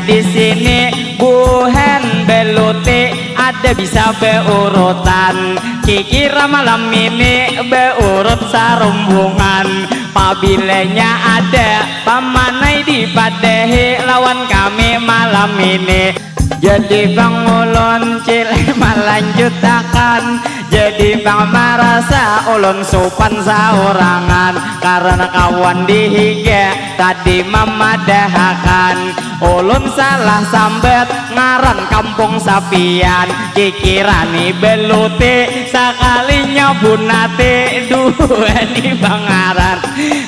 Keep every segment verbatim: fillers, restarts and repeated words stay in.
Di sini buhan beluti ada bisa beurutan. Kikira malam ini beurut sarumbungan. Pabilanya ada pamanai dipadahi lawan kami malam ini. Jadi pangulun cil malanjutakan. Jadi pang marasa ulun supan saurangan karena kawan dihiga tadi mamadahakan. Ulun salah sambat ngaran kampung sapian. Kikirani beluti sakalinya bunati dua ni bangaran.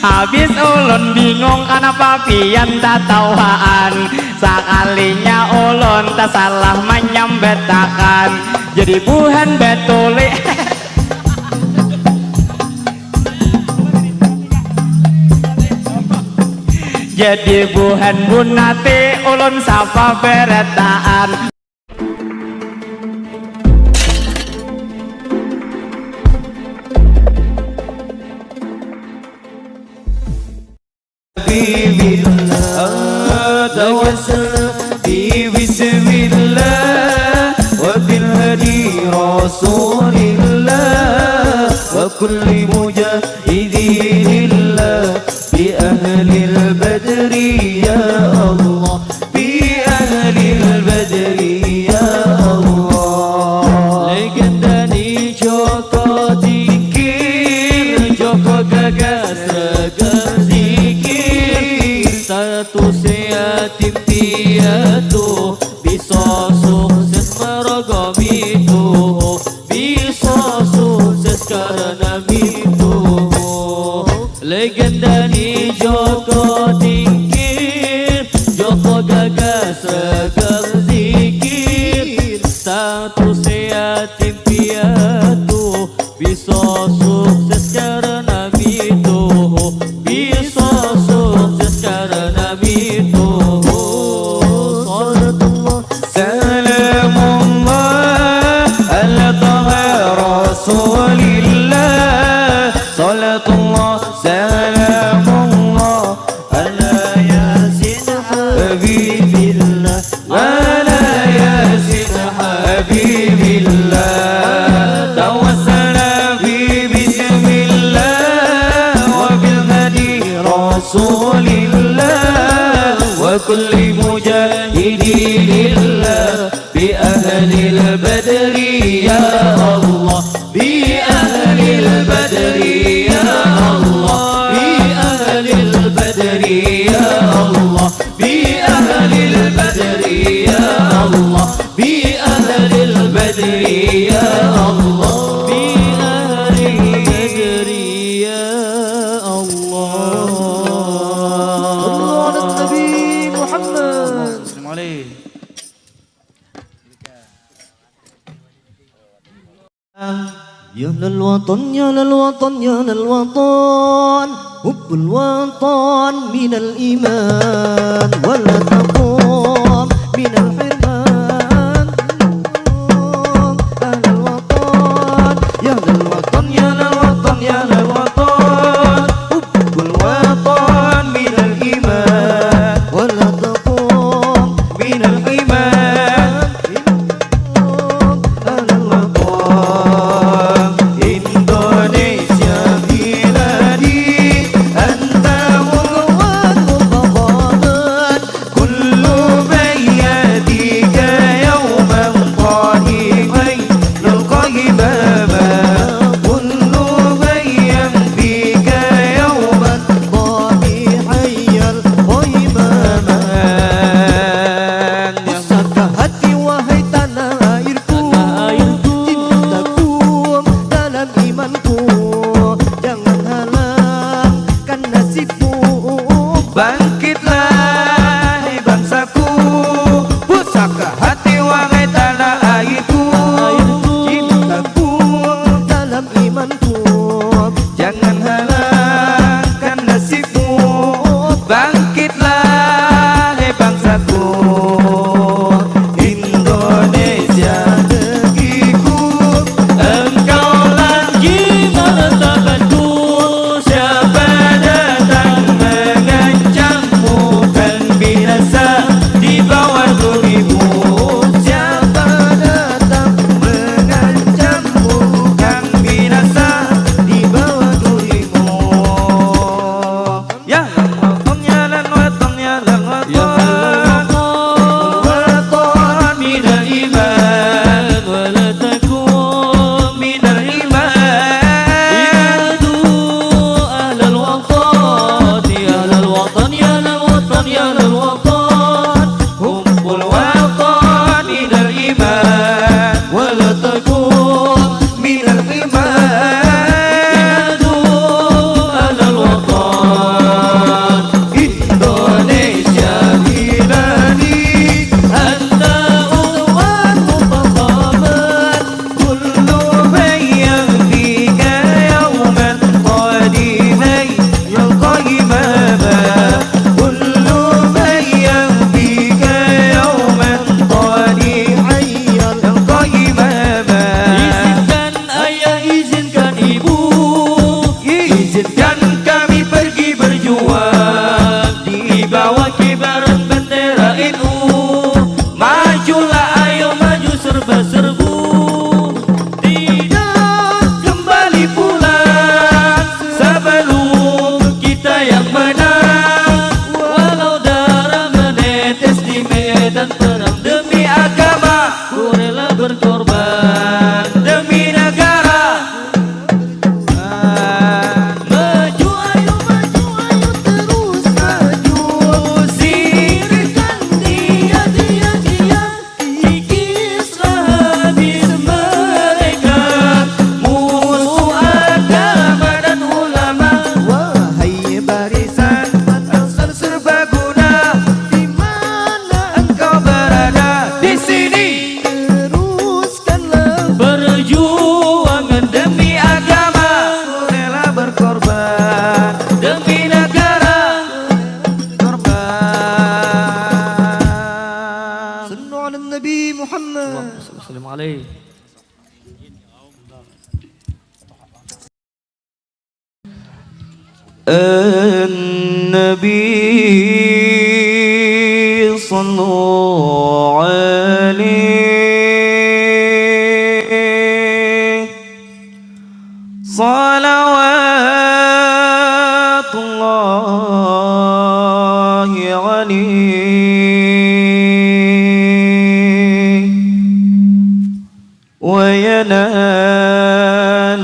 Habis ulun bingung kanapa pian tatawaan. Sakalinya ulun tasalah manyambatakan. Jadi buhan batuli. Jadi buhan bunati ulun sapa berataan. Habibillah, tawassalna bi bismillah, wa bil hadi rasulillah, wa kulli mujahidinillah, bi ahlil badri ya Allah, bi ahlil badri ya Allah. Legenda ni Joko Tingkir, Joko Gagas, Regang Zikir. Satu sehat piatu, bisa sukses merogom itu, bisa sukses karena itu. Legenda ni Joko Tingkir, Joko Gagas, Regang Zikir. Satu sehat piatu, bisa sukses karena itu, bisa sukses karena itu. Salatullah, salamullah, ala taha rasulillah. Salatullah, salamullah, ala yasin habibillah, ala yasin habibillah. Tawassalna bi bismillah, wa bil hadi rasulillah, wa kulli mujahidinillah, bi ahlil badri ya Allah, bi ahlil badri ya Allah, bi ahlil badri ya Allah, bi ahlil badri ya Allah, bi ahlil badri ya Allah, bi ahlil badri ya Allah. Sallu ala Nabi Muhammad. Ya lal watan, ya lal watan, ya lal watan. Hubbul watan minal iman. Wala taqum minal hirman. Ahlal watan, ya lal watan, ya lal watan, ya lal watan. Hubbul watan minal iman. Wala taqum minal iman. Indonesia biladi, anta muqawwat muqawamat, kullu Demi negara. Maju ayo, maju ayo, terus maju. Singkirkan dia, dia, dia. Kikislah habis mereka. Musuh agama dan ulama. Wahai barisan, barisan serbaguna, di mana engkau berada? Di sini. Teruskanlah perjuangan demi agama. Rela berkorban demi negara. Korban. Sallu ala Nabi Muhammad. Allahumma salli wa sallim alaihi. النبي صلوا عليه صلوات الله عليه وينال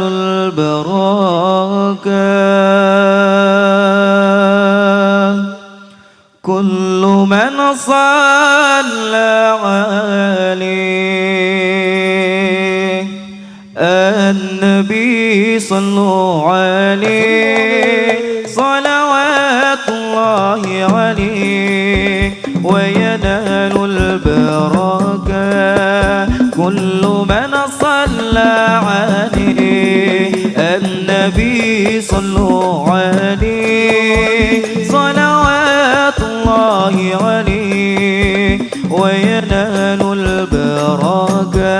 البركة كل من صلى عليه النبي صلوا عليه صلوات الله عليه وينال البركة كل من صلى عليه النبي صلوا عليه صلوات الله عليه وينال البركة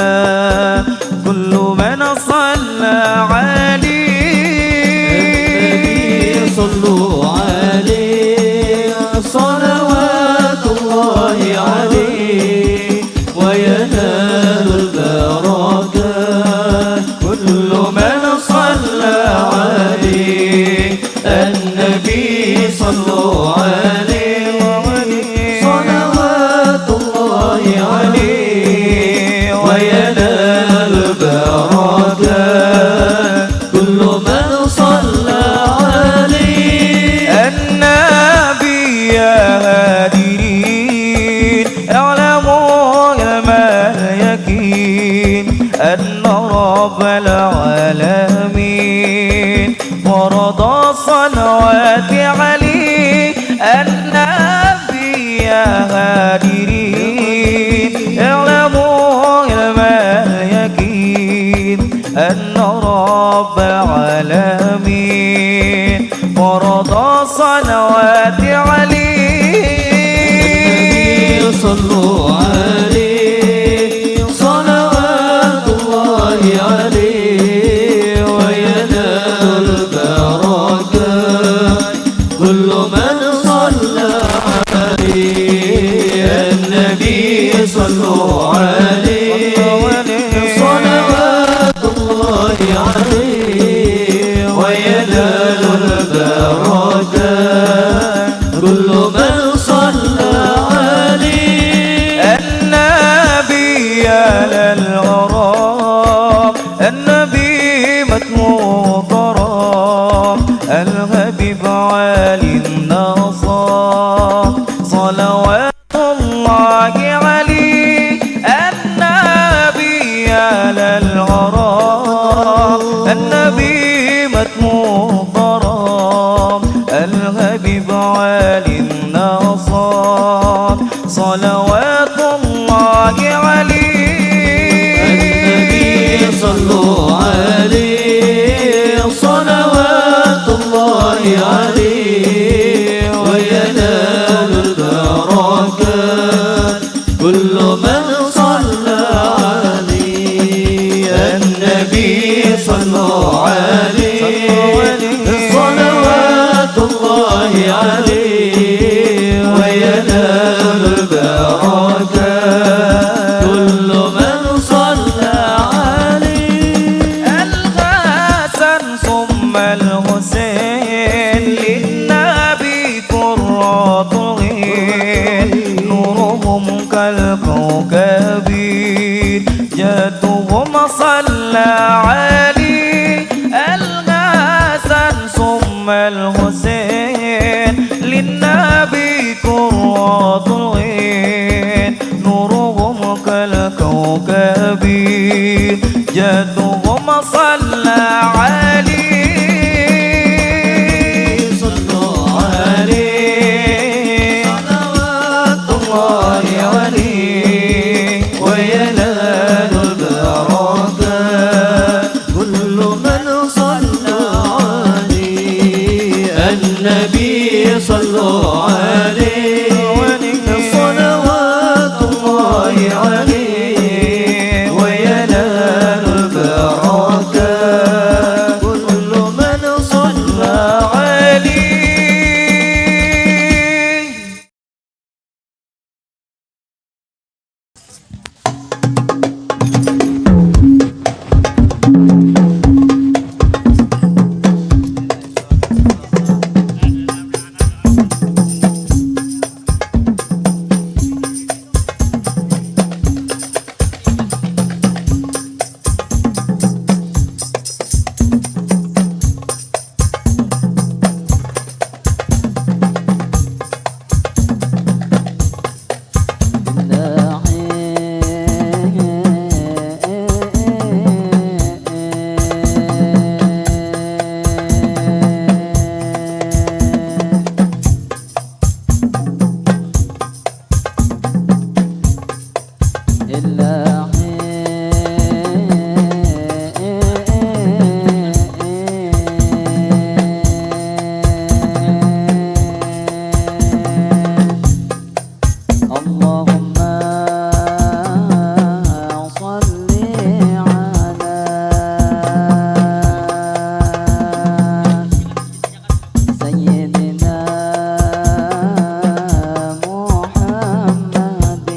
كل من صلى عليه النبي صلوا عليه صلوات الله عليه وينال البركة كل من صلى عليه النبي صلوا عليه صلوات الله عليه وينال البركة كل من صلى عليه النبي يا هادرين اعلموا علم اليقين أن رب العالمين فرض صلوات علي النبي يا هادرين اعلموا علم اليقين أن رب العالمين فرض صلوات علي صلوا عليه صلوات الله عليه وينال البركة كل من صلى عليه النبي صلوا عليه صلوات الله عليه وينال البركة كل من صلى عليه النبي على الغرام النبي مدح مغترام الحبيب علي النصار صلوات الله عليه النبي على الغرام اللهم صل علي الحسن ثم الحسين للنبي قرة العين نورهم كالكوكب جدهم صلى علي صلوا عليه صلوات الله عليه وينال البركة كل من صلى عليه النبي صلوا عليه صلوات الله عليه وينال البركة كل من صلى عليه اللهم صل على سيدنا محمد.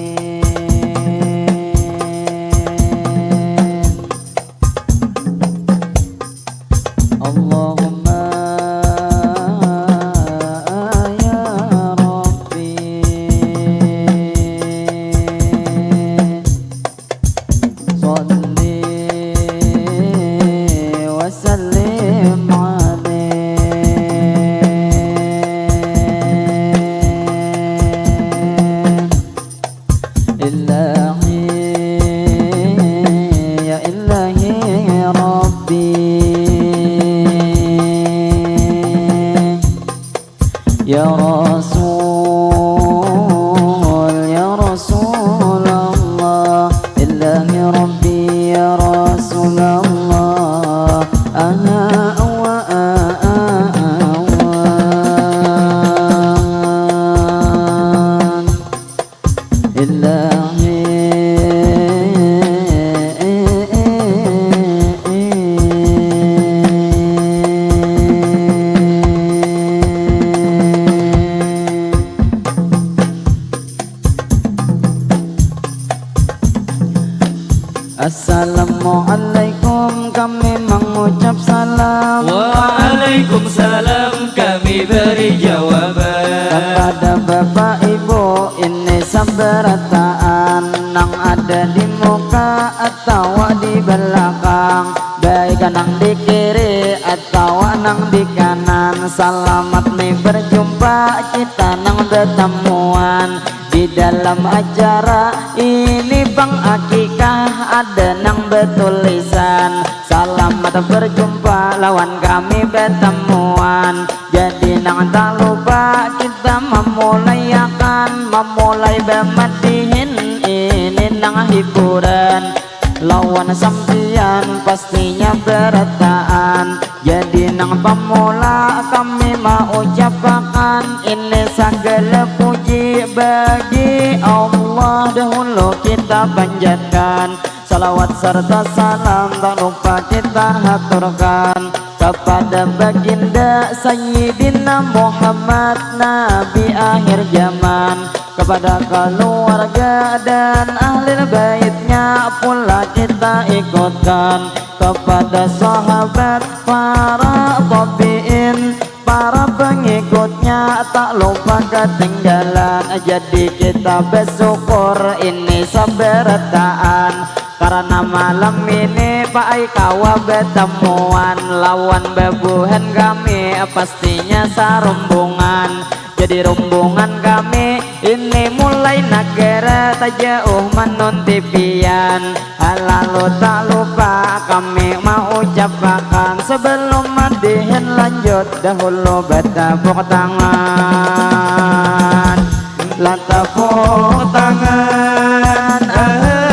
اللهم يا ربي صل وسلم عليه. إلهي يا إلهي ربي يا رسول يا رسول الله إلهي ربي يا رسول الله أها أوا أوا أوا إلهي. Assalamualaikum, kami mengucap salam. Waalaikumsalam, kami beri jawaban. Kepada Bapak Ibu ini sabarataan nang ada di muka atawa di belakang, baik nang di kiri atawa nang di kanan. Salamat ni berjumpa kita nang betamuan di dalam acara ini, pang akikah ada nang betulisan. Salamat berjumpa lawan kami betamuan. Jadi nang tak lupa kita memulaiakan, memulai bemadihin ini nang hiburan. Lawan sampiyan pastinya berataan. Jadi nang pamula kami maucapakan ini sagala puji bagi Allah dahulu kita panjatkan. Salawat serta salam tak lupa kita haturkan kepada baginda Sayyidina Muhammad Nabi akhir zaman, kepada keluarga dan ahli baitnya pula kita ikutkan, kepada sahabat, para tabiin, para pengikutnya tak lupa ketinggalan. Jadi kita bersyukur ini sabarataan Karena malam ini paai kawa batamuan lawan babuhan kami, pastinya sarumbungan. Jadi rumbungan kami ini mulai nagara tajauh manunti pian. Lalu tak lupa kami maucapakan sebelum madihin lanjut dahulu batapuk tangan. Lah tapuk tangan, awan.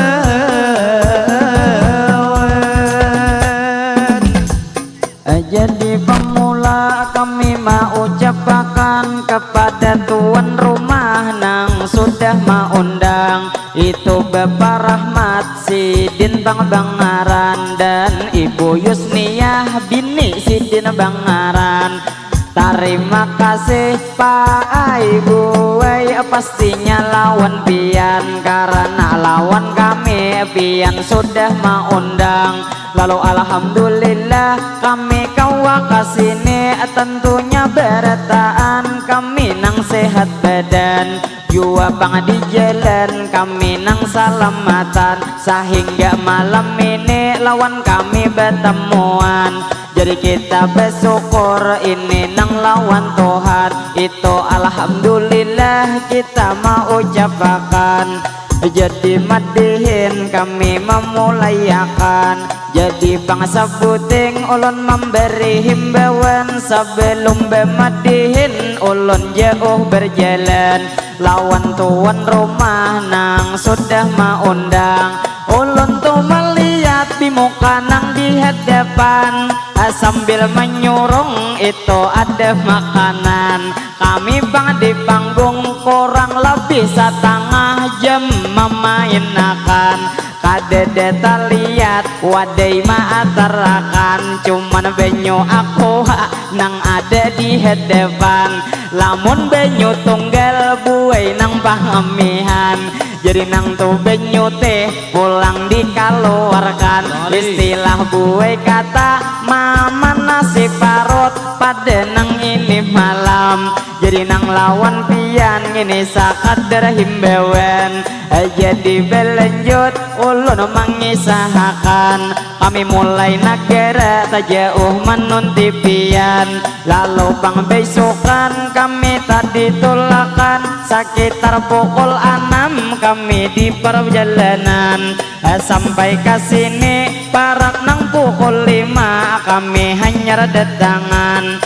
Jadi pamula kami maucapakan kepada tuan rumah nang sudah maundang, itu Bapa Rahmat sidin pang bangaran dan Ibu Yusniah bini sidin bangaran. Tarima kasih paai buai, pastinya lawan pian, karena lawan kami pian sudah maundang. Lalu alhamdulillah kami kawa kasini, tentunya barataan kami nang sehat badan, jua pang di jalan kami nang salamatan, sahingga malam ini lawan kami batamuan. Jadi kita basyukur ini nang lawan Tuhan, itu alhamdulillah kita maucapakan. Jadi madihin kami mamulaiakan, jadi pang sabuting ulun mambari himbauan, sabalum bamadihin ulun jauh barjalan lawan tuan rumah nang sudah maundang. Ulun tu malihat di muka nang di hadapan, sambil manyurung itu ada makanan. Kami pang di panggung kurang lebih satangah jam mamainakan. Kadada taliat wadai maatarakan, cuman banyu aqua nang ada di hadapan. Lamun banyu tunggal buai nang pangamihan, jadi nang tu banyu teh pulang dikaluarkan. Istilah buai kata mamanasi parut pada nang ini malam. Jadi nang lawan pian ngini sakadar himbauan. Jadi balanjut ulun mangisahakan, kami mulai nagara tajauh manunti pian. Lalu pang baisukan kami tadi tulakan, sakitar pukul anam kami di parjalanan. Sampai ka sini parak nang pukul lima kami hanyar datangan.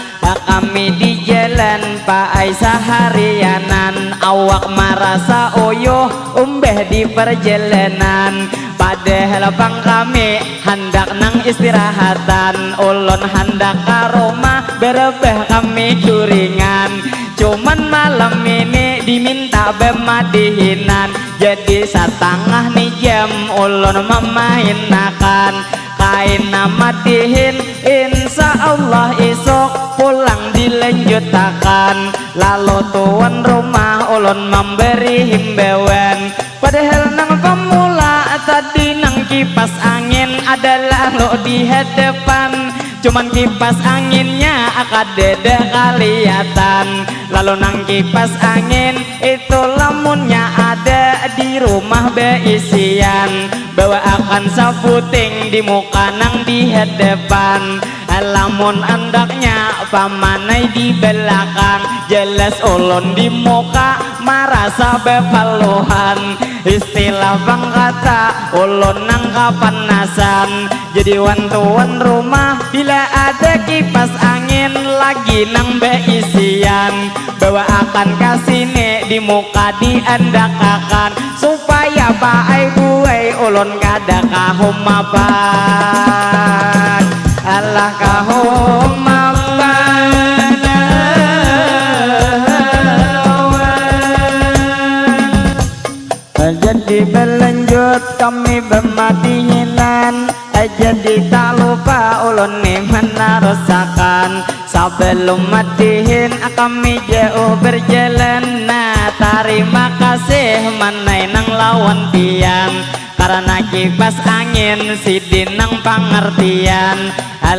Kami di jalan paai saharianan, awak marasa uyuh umbah di parjalanan. Padahal pang kami handak nang istirahatan, ulun handak ka rumah barabah kami guringan. Cuman malam ini diminta bamadihinan, jadi satangah ni jam ulun mamainakan. Kaina madihin, insya Allah isuk pulang dilanjutakan. Lalu tuan rumah ulun mambari himbauan, padahal nang pamula tadi nang kipas angin ada lalu di hadapan, cuman kipas anginnya kadada kaliatan. Lalu nang kipas angin itu lamunnya ada di rumah baisian, bawaakan sabuting di muka nang di hadapan. Lamun andaknya pamanai di balakang, jelas ulun di muka marasa bapaluhan. Istilah pang kata ulun nang kapanasan. Jadi wan tuan rumah, bila ada kipas angin lagi nang baisian, bawaakan ka sini di muka diandakakan, supaya paai buai ulun kada kahumapan. Alah kahumapan. Jadi balanjut kami bamadihinan, jadi tak lupa ulun ni manarusakan. Sabalum madihin kami jauh barjalan, nah tarima kasih manai nang lawan pian. Karana kipas angin sidin nang pangartian,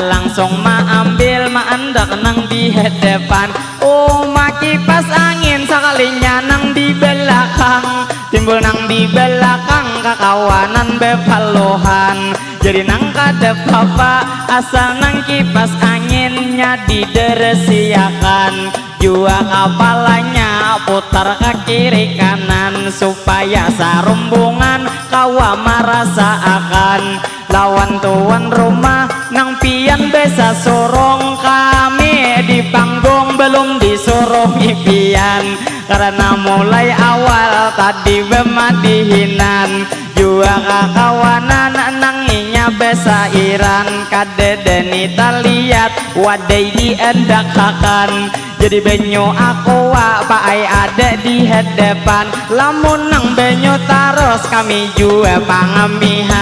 langsung maambil maandak nang di hadapan. Uma kipas angin sakalinya nang di balakang, timbul nang di balakang ka kawanan bepaluhan. Jadi nang kada papa, asal nang kipas anginnya dideresiakan. Jua kapalanya putar ka kiri kanan, supaya sarumbungan kawa marasaakan. Lawan tuan rumah nang pian besasurung, kami di panggung belum disuruh mipian. Karena mulai awal tadi bemadihinan, jua kakawanan nang inya besairan, kadada ni taliat wadai diandakakan. Jadi banyu aqua paai ada di hadapan, lamun nang banyu tarus kami jua pangamihan.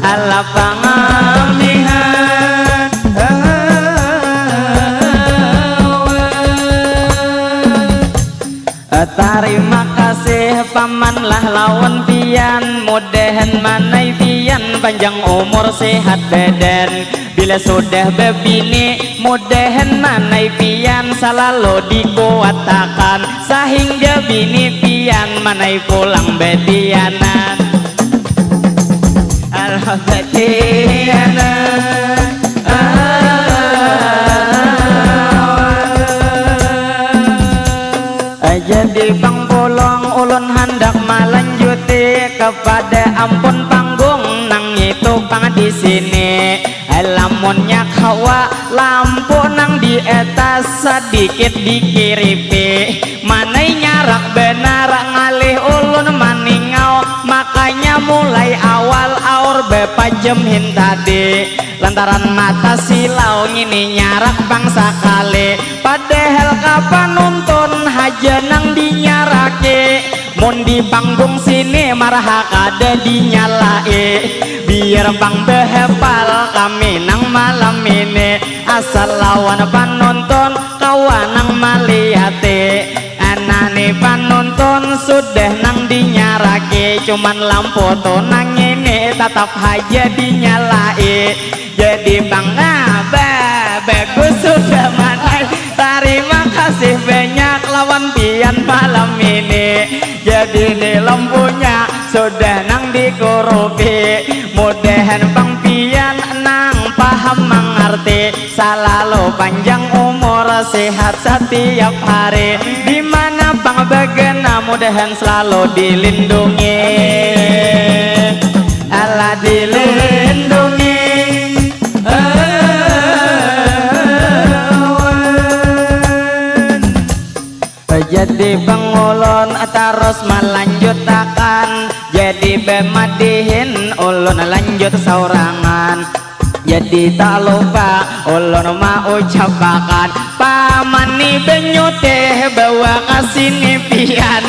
Alah pangamihan. Tarima kasih paman lah lawan pian, mudahan manai pian panjang umur sehat badan. Bila sudah babini, mudahan manai pian salalu dikuatakan, sahingga bini pian manai pulang batianan. Alah batianan. Jadi pang pulang ulun handak malanjuti kepada ampun panggung nang itu pang di sini. Lamunnya kawa lampu nang di atas sadikit dikiripi, manai nyarak banar ngalih ulun maningau, makanya mulai awal aur bapajam hintadi. Lantaran mata silau ngini nyarak pang sakali, padahal ka panuntun haja nang dinyaraki. Mun di panggung sini maraha kada dinyalai, biar pang bahapal kami nang malam ini, asal lawan panuntun kawa nang maliati. Anani panuntun sudah nang dinyaraki, cuman lampu tu nang ini tatap haja dinyalai. Jadi pang ngaba bagus sudah manai. Tarima kasih banyak lawan pian malam ini. Jadi ni lampunya sudah nang dikurupi. Mudahan pang pian nang paham mangarti. Salalu panjang umur, sehat satiap hari. Di mana pang bagana mudahan selalu dilindungi. Alah dilindungi. Awan. Jadi pang ulun tarus malanjutakan. Jadi bemadihin ulun lanjut saurangan. Jadi tak lupa ulun maucapakan, paman ni banyu teh bawa ka sini pian.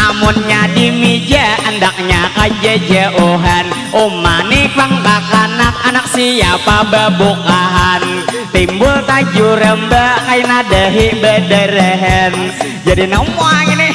Amunnya di mija andaknya kajajauhan. Uma ni pang kakanak, anak siapa babukahan. Timbul tajuramba kaina dahi badarahan. Jadi nang mua ngini.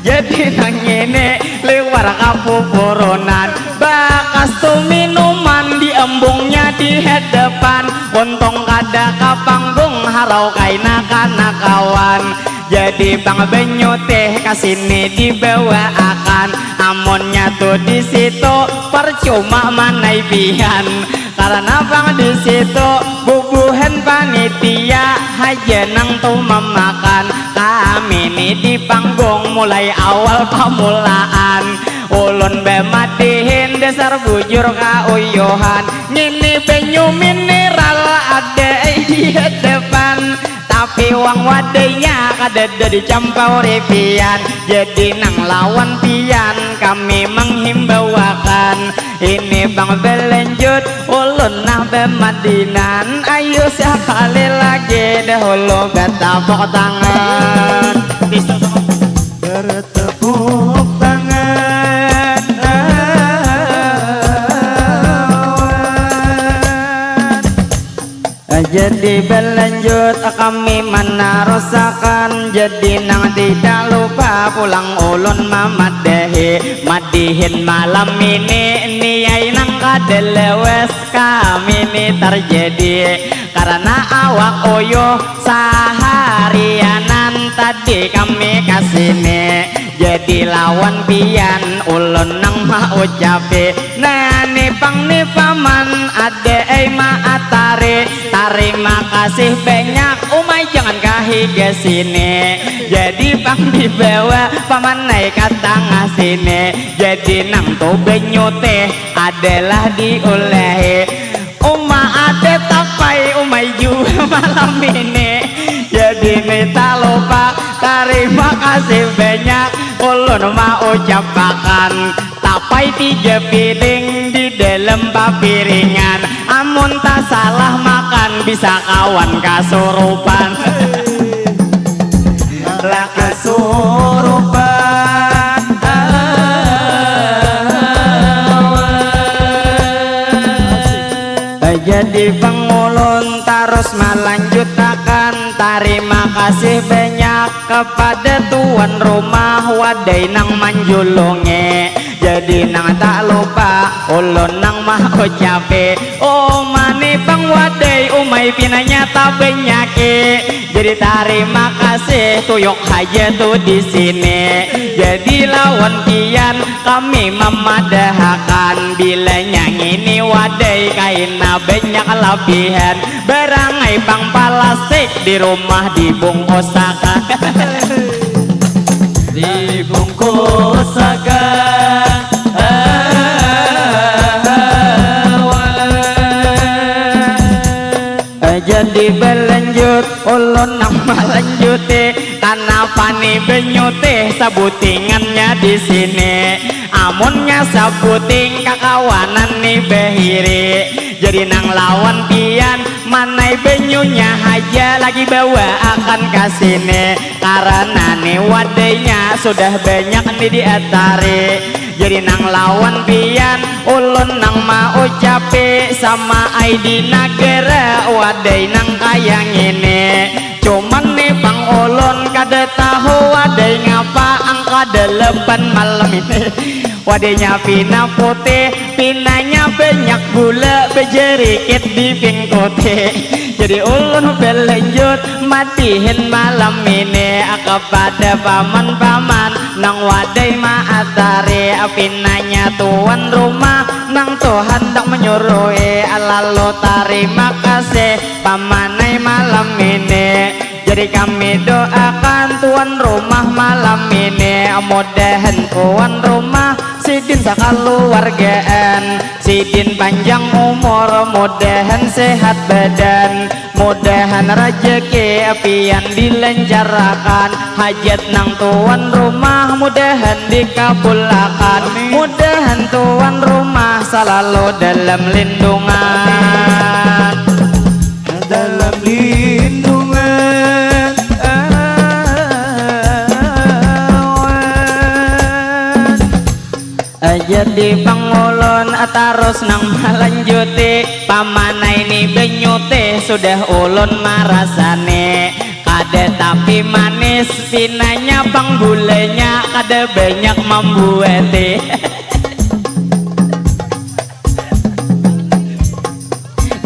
Jadi nang ngini liwar kapupurunan. Bakas tu minuman diembungnya di hadapan. Untung kada ka panggung harau kaina kana kawan. Jadi pang banyu teh ka sini dibawaakan. Amunnya tu di situ parcuma manai pian. Karana pang di situ bubuhan panitia haja nang tu mamakan. Kami ni di panggung mulai awal pamulaan. Ulun bamadihin dasar bujur kauyuhan. Ngini banyu mineral ada di hadapan. Tapi wang wadainya kadada dicampauri pian. Jadi nang lawan pian kami manghimbauakan. Ini pang balanjut ulun nah bamadinan. Ayu sakali lagi dahulu batapuk tangan. Bertepuk tangan. Jadi balanjut kami manarusakan. Jadi nang tidak lupa pulang ulun mamadahi. Madihin malam ini niai nang kada lawas kami ni tarjadi. Karana awak uyuh saharianan Tadi kami kasini, jadi lawan pian ulun nang maucapi. Nah, ni pang ni paman, ada ai maatari. Tarima kasih banyak, umai jangan kahiga sini. Jadi pang dibawa paman ai ka tangah sini. Jadi nang tu banyu teh adalah diulahi. Uma ada tapai, umai jua malam ini. Jadi ni tak lupa, tarima kasih banyak ulun maucapakan. Tapai tiga piring di dalam papiringan. Amun tak salah makan bisa kawan kasurupan. Lah kasurupan. Jadi pang ulun tarus malanjutakan, tarima kasih banyak kepada tuan rumah wadai nang manjulungi. Jadi nang tak lupa ulun nang maucapi, oh mani pang wadai umai pinanya tabanyaki. Jadi tarima kasih tuyuk haja tu di sini. Jadi lawan pian kami mamadahakan, bilanya ngini wadai kaina banyak labihan. Barangai pang palastik di rumah dibungkusakan. Dibungkusakan. Jadi balanjut ulun nang malanjuti. Kanapa ni banyu teh sabutingannya di sini? Amunnya sabuting kakawanan ni bahiri. Jadi nang lawan pian manai banyunya haja lagi bawaakan ka sini. Karana ni wadainya sudah banyak ni diatari. Jadi nang lawan pian ulun nang maucapi, sama ai di nagara wadai nang kaya ngini. Cuman ni pang ulun kada tahu wadai ngapa angka dalapan malam ini. Wadainya pina putih, pinanya banyak gula, bejerikit di pingkuti. Jadi ulun balanjut madihin malam ini kepada paman-paman nang wadai maatari, pinanya tuan rumah nang tu handak menyuruhi. Lalu tarima kasih pamanai malam ini. Jadi kami doakan tuan rumah malam ini, mudahan tuan rumah sidin sakaluargaan, sidin panjang umur, mudahan sehat badan, mudahan rajaki pian dilancarakan, hajat nang tuan rumah mudahan dikabulakan. Amin. Mudahan tuan rumah salalu dalam lindungan. Dalam lindungan awan. Jadi pang ulun tarus nang malanjuti, pamanai ni banyu teh sudah ulun marasani. Kada tapi manis, pinanya pang gulanya kada banyak mambuati.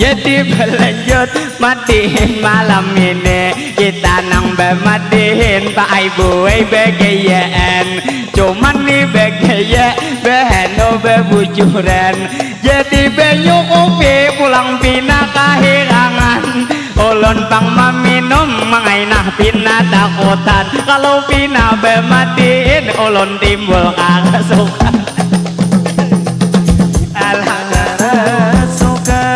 Jadi balanjut madihin malam ini, kita nang bamadihin paai buai bagayaan. Cuman ni bagaya bahanu babujuran. Jadi banyu kopi pulang pina kahirangan. Ulun pang maminum mangainah pina takutan. Kalau pina bamadihin ulun timbul karasukan. Alah karasukan.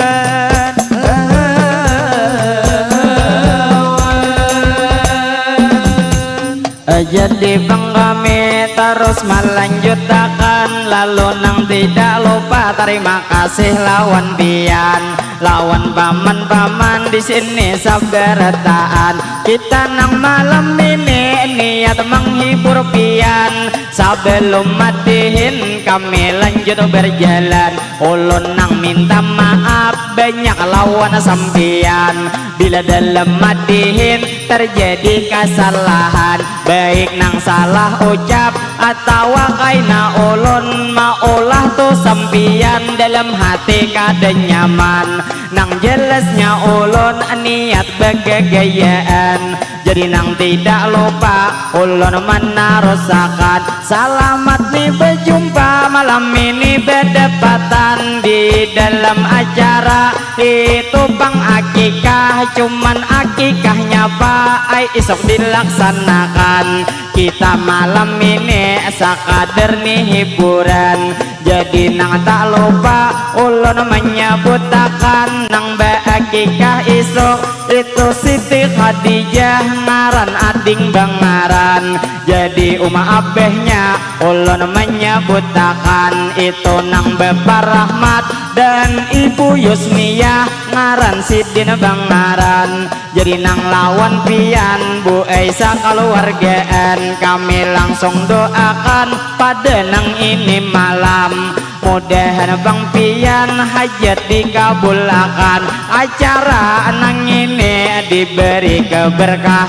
Jadi pang kami tarus malanjutakan, lalu nang tidak lupa tarima kasih lawan pian, lawan paman-paman di sini sabarataan. Kita nang malam ini niat menghibur pian. Sebelum madihin kami lanjut berjalan, ulun nang minta maaf banyak lawan sampian. Bila dalam madihin terjadi kesalahan, baik nang salah ucap atawa kaina ulun maulah tu sampian, dalam hati kada nyaman. Nang jelasnya ulun niat bagagayaan. Jadi nang tidak lupa ulun menarusakan. Salamat ni bejumpa, malam ini bedepatan di dalam acara itu pang akikah, cuman akikahnya pa ai isok dilaksanakan. Kita malam ini sakadar ni hiburan. Jadi nang tak lupa ulun menyebutakan nang beakikah isuk itu Siti Khadijah ngaran ading bangaran. Jadi uma abehnya ulun menyebutakan itu nang Bapa Rahmat dan Ibu Yusniah ngaran sidin bangaran. Jadi nang lawan pian bu ai sakaluargaan kami langsung doakan pada nang ini malam. Mudahan pang pian hajat dikabulakan, acara nang ini diberi keberkahan.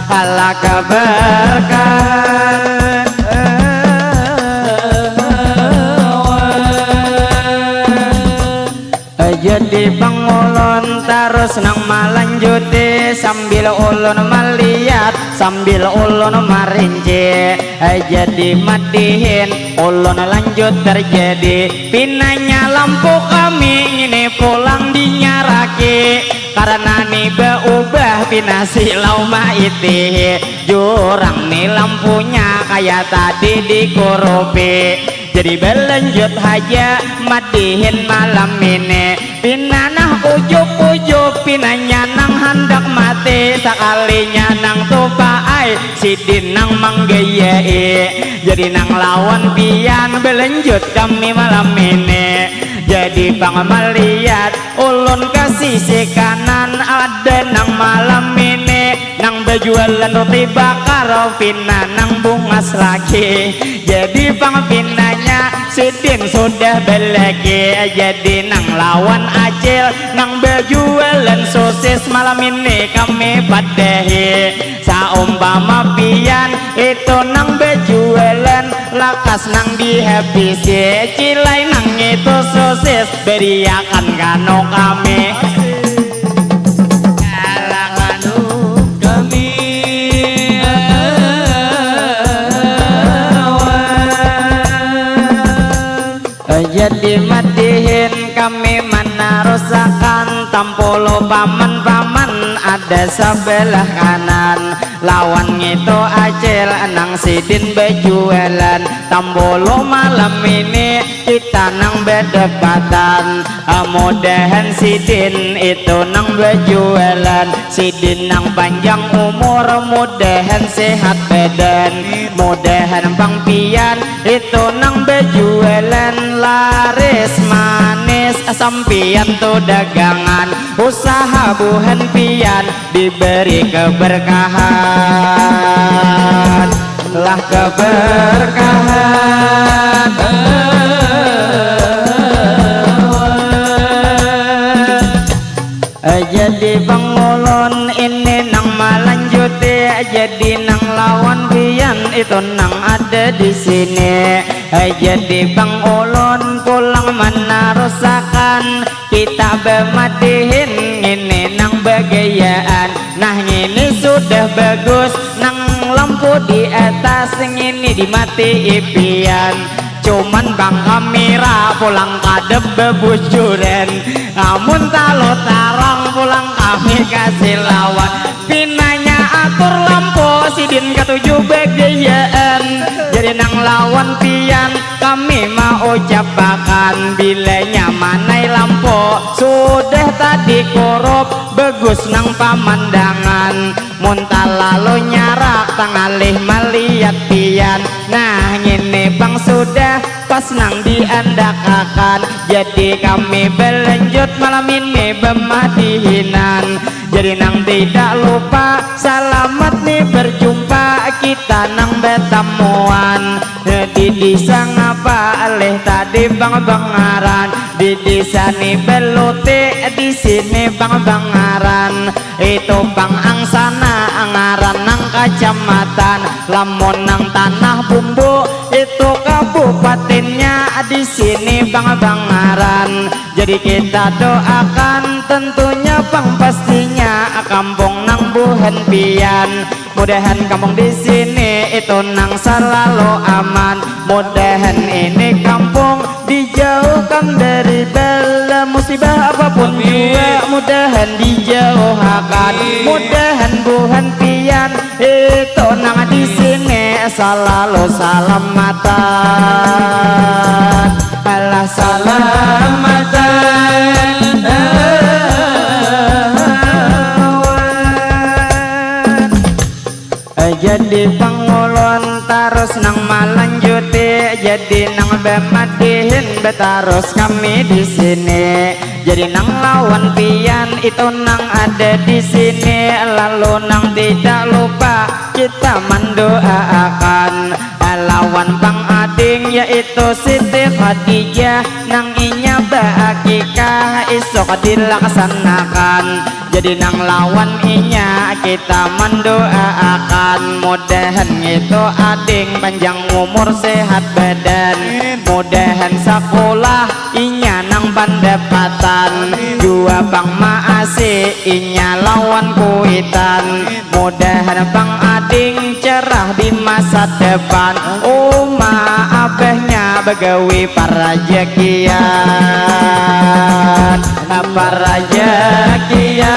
Hala keberkahan. Jadi pang ulun tarus nang malanjuti sambil ulun malihat sambil ulun marinci. Jadi madihin ulun lanjut terjadi pinanya lampu kami ngini pulang dinyaraki karena ni beubah pina silau maitihi jurang ni lampunya kaya tadi dikurupi. Jadi balanjut haja madihin malam ini. Pina nah ujup-ujup, pinanya nang handak mati. Sakalinya nang tupa ai, sidin nang manggayai. Jadi nang lawan pian balanjut kami malam ini. Jadi pang malihat ulun ka sisi kanan ada nang malam ini. Nang bajualan roti bakar pina nang bungas lagi. Jadi pang pinanya sidin sudah balagi. Jadi nang lawan acil nang bajualan sosis malam ini kami padahi. Saumpama pian itu nang bajualan lakas nang dihabisi cilai nang itu sosis beriakan kanu kami. Jadi madihin kami manarusakan tampulu paman-paman ada sabalah kanan lawan ngitu acil nang sidin bajualan tampulu malam ini kita nang badapatan. Mudahan sidin itu nang bajualan, sidin nang panjang umur, mudahan sehat badan, mudahan pang pian itu nang bajualan laris manis, sampian tu dagangan usaha buhan pian diberi keberkahan lah keberkahan. Jadi pangulun ini nang malanjuti, jadi nang lawan pian itu nang ada di sini. Jadi pangulun pulang manarusakan kita bamadihin ngini nang bagayaan. Nah ngini sudah bagus nang lampu di atas ngini dimati ipian. Cuman bang kamera pulang kadep bebujuran. Amun talu tarang pulang kami kasih lawan. Pinanya atur lampu sidin katuju bagayaan. Jadi nang lawan pian kami maucapakan bila nyamanai lampu sudah tadi kurup bagus nang pamandangan. Mun talalu nyarak tangalih maliat pian. Nah ngini pang sudah pas nang diandakakan. Jadi kami balanjut malam ini bamadihinan. Jadi nang tidak lupa salamat ni berjumpa kita nang batamuan. Di disa ngapa alih tadi bang bangaran. Di disa ni beluti di sini bang bangaran. Itu pang angsana ngaran nang kacamatan. Lamun nang tanah bumbu itu kabupatinnya di sini bang bangaran. Jadi kita doakan tentunya pang pastinya kampung pian. Mudahan kampung di sini itu nang salalu aman. Mudahan ini kampung dijauhkan dari bala musibah apapun jua. Mudahan dijauhakan. Mudahan buhan pian itu nang di sini salalu salamatan. Alah salamatan. Jadi pang ulun tarus nang malanjuti, jadi nang bamadihin batarus kami di sini. Jadi nang lawan pian itu nang ada di sini, lalu nang tidak lupa kita mandoaakan lawan pang ading yaitu Siti Khadijah nang inya baakikah isuk dilaksanakan. Jadi nang lawan inya kita mandoaakan mudahan ngitu ading panjang umur sehat badan. Mudahan sakulah inya nang pandapatan jua pang maasi inya lawan kuitan. Mudahan pang ading cerah di masa depan. Uma abahnya bagawi parajakian. Parajakian.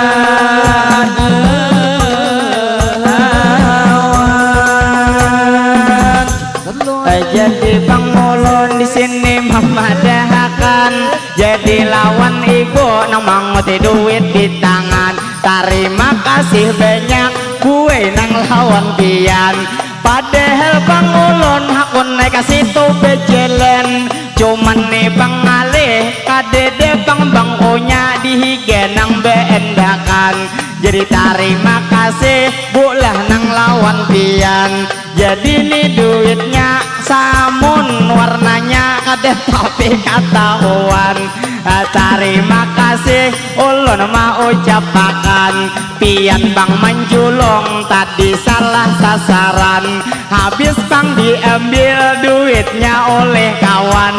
Jadi pang ulun di sini mamadahakan, jadi lawan ibu nang manguti duit di tangan. Tarima kasih banyak buai nang lawan pian. Padahal pang ulun hakun naik ka situ bajalan, cuman ni pang ngalih kadada pang bangkunya di higa nang baandakan. Jadi tarima kasih bulah nang lawan pian. Jadi ni duitnya samun warnanya kada tapi katahuan. Ah, tarima kasih ulun maucapakan. Pian pang manjulung tadi salah sasaran. Habis pang diambil duitnya oleh kawan.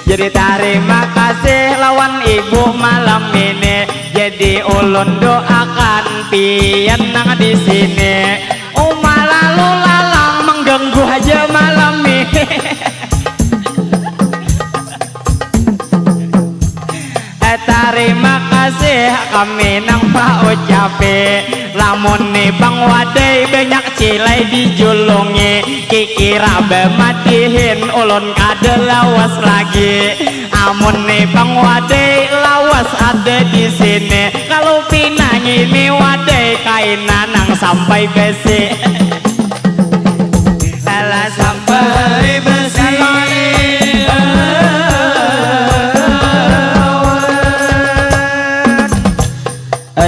Jadi tarima kasih lawan ibu malam ini. Jadi ulun doakan pian nang di sini. Uma lalu lalang mengganggu aja malam ini. Eh, tarima kasih kami nang maucapi. Lamun ni pang wadai banyak cilai dijulungi, kikira bamadihin ulun kada lawas lagi. Amun ni pang wadai lawas ada di sini, kalau pina ngini wadai kaina nang sampai besi. Salah sampai besi.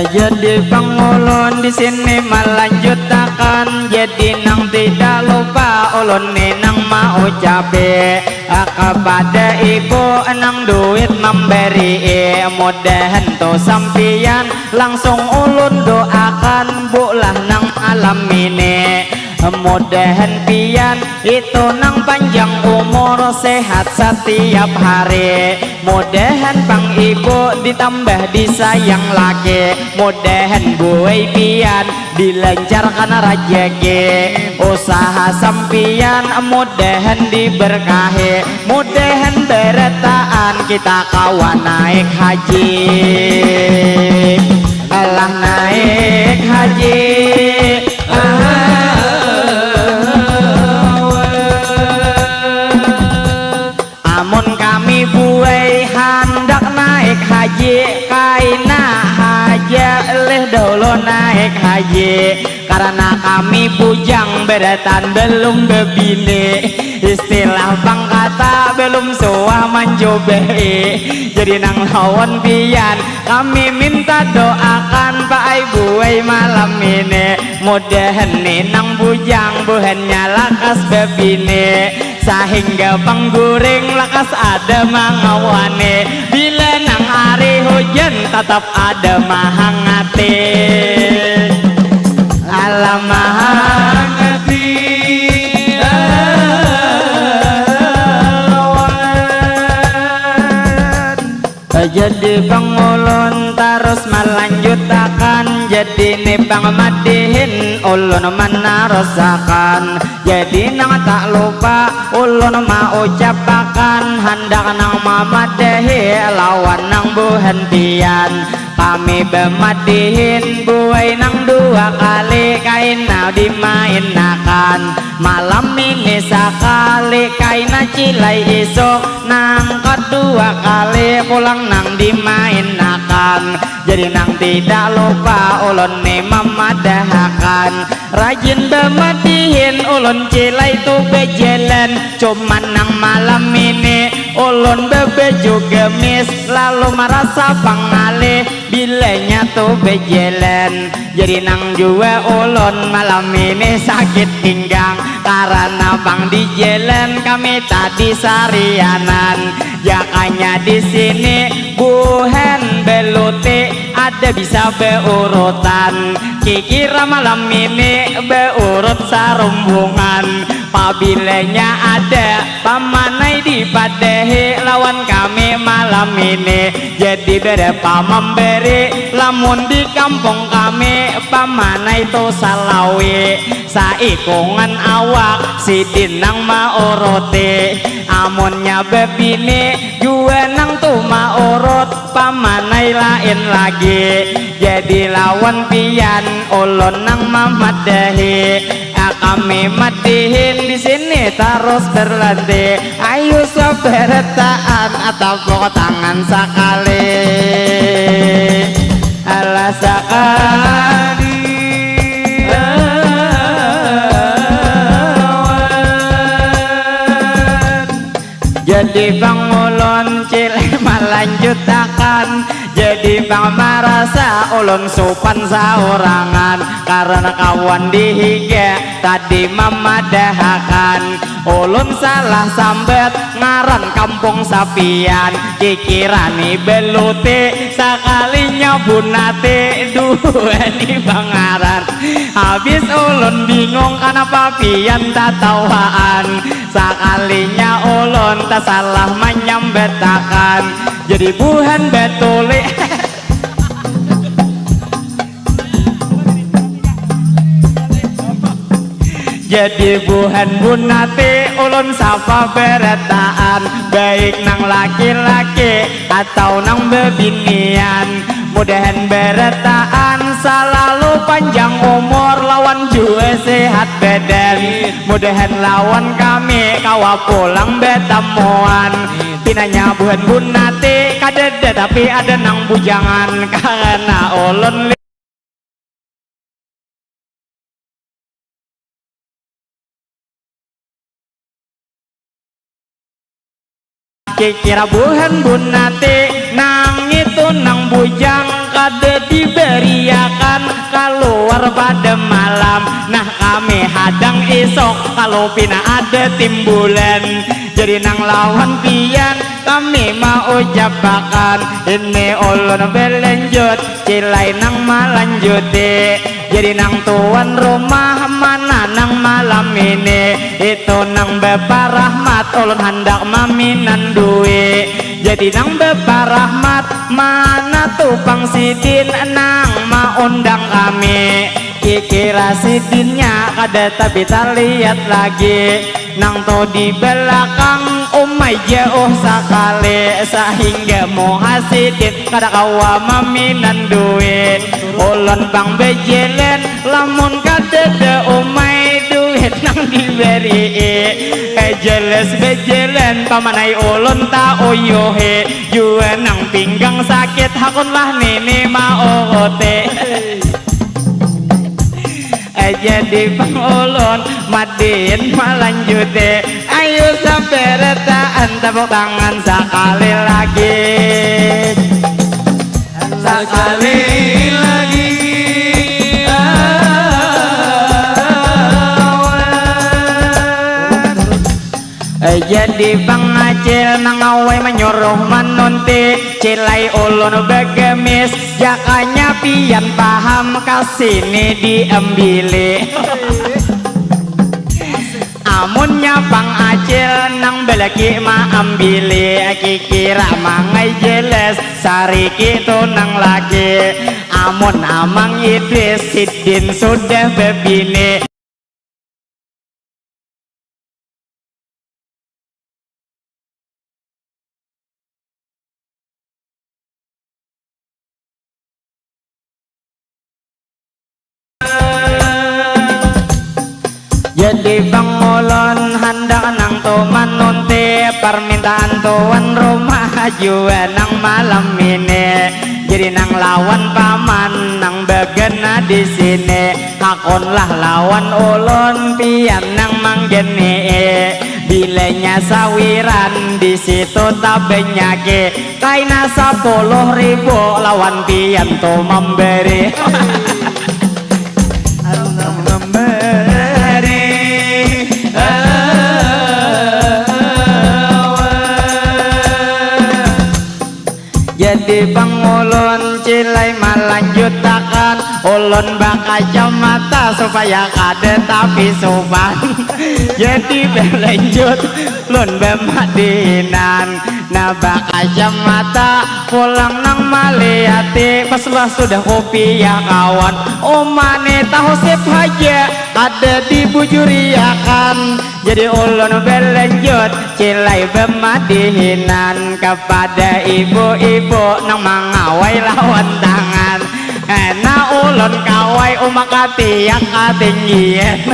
Jadi pang ulun di sini malanjutakan, jadi nang tidak lupa ulun ni nang maucapi, ah, kepada ibu nang duit mambari, mudahan tu sampian langsung ulun doakan bulah nang malam ini. Mudahan pian itu nang panjang umur, sehat satiap hari. Mudahan pang ibu ditambah disayang laki. Mudahan buai pian dilancarkan rajaki. Usaha sampian mudahan diberkahi. Mudahan barataan kita kawa naik haji. Alah naik haji. Amun kami buai handak naik haji, kaina haja leh dahulu naik haji. Karena kami bujang barataan belum bebini. Istilah pang kata belum suah mancubai. Jadi nang lawan pian kami minta doakan paai buai malam ini. Mudahan ni nang bujang buhannya lakas bebini. Sahingga pang guring lakas ada mangawani. Bila nang hari hujan tatap ada mahangati. Alam mahangati. Jadi pang ulun tarus malanjutakan. Pang madihin ulun manarusakan, jadi nang tak lupa ulun maucapakan, handak nang mamadahi lawan nang buhan pian. Kami bamadihin buai nang dua kali kaina dimainakan. Malam ini sakali kaina cilai isuk nang kadua kali pulang nang dimainakan. Jadi nang tidak lupa ulun ni mamadahakan. Rajin bamadihin ulun cilai tu bajalan. Cuman nang malam ini ulun babaju gamis lalu marasa pangalih bilanya tu bajalan. Jadi nang jua ulun malam ini sakit pinggang karana pang di jalan kami tadi sarianan. Jakanya di sini buhan beluti ada bisa beurutan. Kikira malam ini beurut sarumbungan. Pabilanya ada pamanai dipadahi lawan kami malam ini. Jadi berapa memberi lamun di kampung kami pamanai tu salawi. Saikungan awak sidin nang mauruti. Amunnya bebini jua nang tu maurut pamanai lain lagi. Jadi lawan pian ulun nang mamadahi. Ah, kami madihin di sini tarus berlanti. Ayu sabarataan atapuk tangan sakali. Alah sakali. Jadi pang ulun cilai malanjutakan. Jadi pang marasa ulun supan saurangan karana kawan di higa tadi mamadahakan. Ulun salah sambat ngaran kampung sapian. Kikira ni beluti sakalinya bunati dua ni bangaran. Habis ulun bingung kanapa pian tatawaan. Sakalinya ulun tasalah manyambatakan. Jadi buhan batuli. Jadi buhan bunati ulun sapa barataan, baik nang laki-laki atau nang bebinian. Mudahan barataan salalu panjang umur lawan jua sehat badan. Mudahan lawan kami kawa pulang batamuan. Pinanya buhan bunati kadada tapi ada nang bujangan karana ulun. Kikira buhan bunati nang itu nang bujang kada dibariakan kaluar pada malam. Nah, kami hadang isuk kalu pina ada timbulan. Jadi nang lawan pian kami maucapakan ini ulun balanjut. Cilai nang malanjuti. Jadi nang tuan rumah mana nang malam ini? Itu nang baparahmat ulun handak maminan dui. Jadi nang baparahmat mana tu pang sidin nang maundang kami? Kikira sidinnya kada tapi taliat lagi. Nang tu di balakang umai jauh sakali sahingga muha sidin kada kawa maminan duit. Ulun pang bajalan lamun kadada umai duit nang dibarii. Eh, jelas bajalan pamanai ulun tauyuhi jua nang pinggang sakit hakunlah nini mauruti. Eh, jadi pang ulun madin malanjuti. Ayu sabarataan tapuk tangan sakali lagi. Sakali lagi. Eh, jadi pang Acil nang awai manyuruh manunti. Cilai ulun bagamis, jakanya pian paham kasini diambili. Amunnya pang acil nang balaki maambili, kikira mangai jeles sariki tu nang laki. Amun Amang Idris sidin sudah babini. Jadi bang ulun handak nang tu manunti parmintaan tuan rumah jua nang malam ini. Jadi nang lawan paman nang bagana di sini. Hakunlah lawan ulun pian nang manggenii. Bilanya sawiran di situ tabanyaki kaina sapuluh ribu lawan pian tu mambari. Anu mambari. Jadi pang ulun cilai malanjutakan, ulun bakacamata supaya kada tapi supan. Jadi balanjut ulun bamadihinan. Nah, bakacamata pulang nang maliati, pas lah sudah kupiah kawan. Uma ni tahu sip haja kada dibujuriakan. Jadi ulun balanjut cilai bamadihinan kapada ibu-ibu nang mangawai lawan tangan. Nah, ulun kawai uma katiak katinggian.